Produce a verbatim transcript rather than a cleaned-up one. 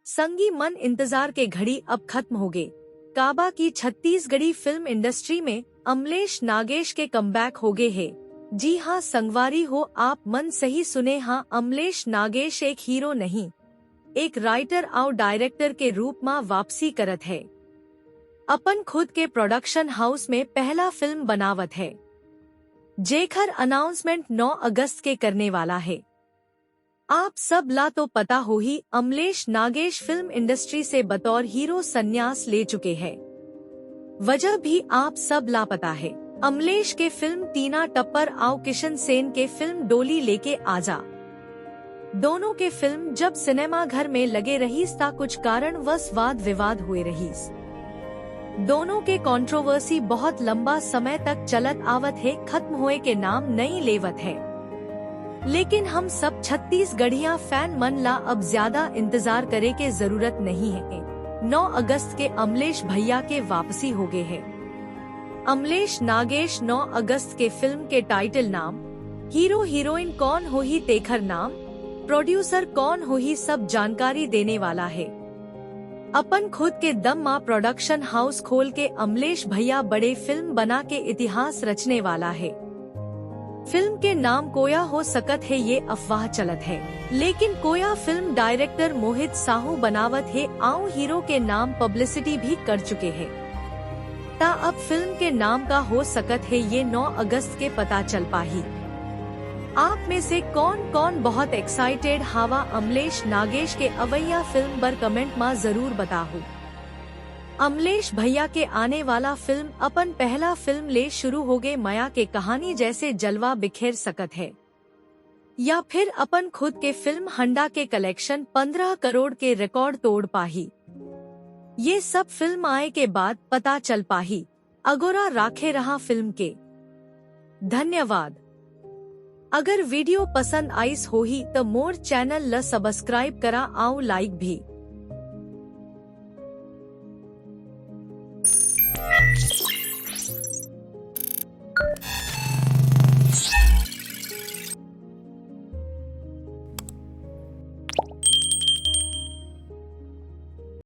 संगी मन, इंतजार के घड़ी अब खत्म होगे। काबा की छत्तीसगढ़ी फिल्म इंडस्ट्री में अमलेश नागेश के कमबैक होगे हे। जी हाँ संगवारी हो, आप मन सही सुने हाँ, अमलेश नागेश एक हीरो नहीं, एक राइटर अउ डायरेक्टर के रूप म वापसी करत हे। अपन खुद के प्रोडक्शन हाउस में पहला फिल्म बनावत हे, जेखर अनाउंसमेंट नौ अगस्त के करने वाला हे। आप सब ला तो पता होही, अमलेश नागेश फिल्म इंडस्ट्री से बतौर हीरो संन्यास ले चुके हैं। वजह भी आप सब ला पता है। अमलेश के फिल्म टीना टप्पर अउ किशन सेन के फिल्म डोली लेके आजा, दोनों के फिल्म जब सिनेमा घर में लगे रहीस ता कुछ कारणवश वाद विवाद हुए रहीस। दोनों के कंट्रोवर्सी बहुत लंबा समय तक चलत आवत है, खत्म होए के नाम नहीं लेवत है। लेकिन हम सब छत्तीसगढ़िया फैन मन ला अब ज्यादा इंतजार करे के जरूरत नहीं है। नौ अगस्त के अमलेश भैया के वापसी होगे है। अमलेश नागेश नौ अगस्त के फिल्म के टाइटल नाम, हीरो हीरोइन कौन होही तेखर नाम, प्रोड्यूसर कौन होही, सब जानकारी देने वाला है। अपन खुद के दम मा प्रोडक्शन हाउस खोल के अमलेश भैया बड़े फिल्म बना के इतिहास रचने वाला है। फिल्म के नाम कोया हो सकत है, ये अफवाह चलत है, लेकिन कोया फिल्म डायरेक्टर मोहित साहू बनावत है, अउ हीरो के नाम पब्लिसिटी भी कर चुके है। ता अब फिल्म के नाम का हो सकत है, ये नौ अगस्त के पता चल पाही। आप में से कौन कौन बहुत एक्साइटेड हावा अमलेश नागेश के अवैया फिल्म बर, कमेंट मा जरूर बताहू। अमलेश भैया के आने वाला फिल्म अपन पहला फिल्म ले शुरू होगे मया के कहानी जैसे जलवा बिखेर सकत है, या फिर अपन खुद के फिल्म हंडा के कलेक्शन पन्द्रह करोड़ के रिकॉर्ड तोड़ पाही। ये सब फिल्म आए के बाद पता चल पाही। अगोरा राखे रहा फिल्म के। धन्यवाद। अगर वीडियो पसंद आइस होही त मोर चैनल ल सब्सक्राइब करा अउ लाइक भी।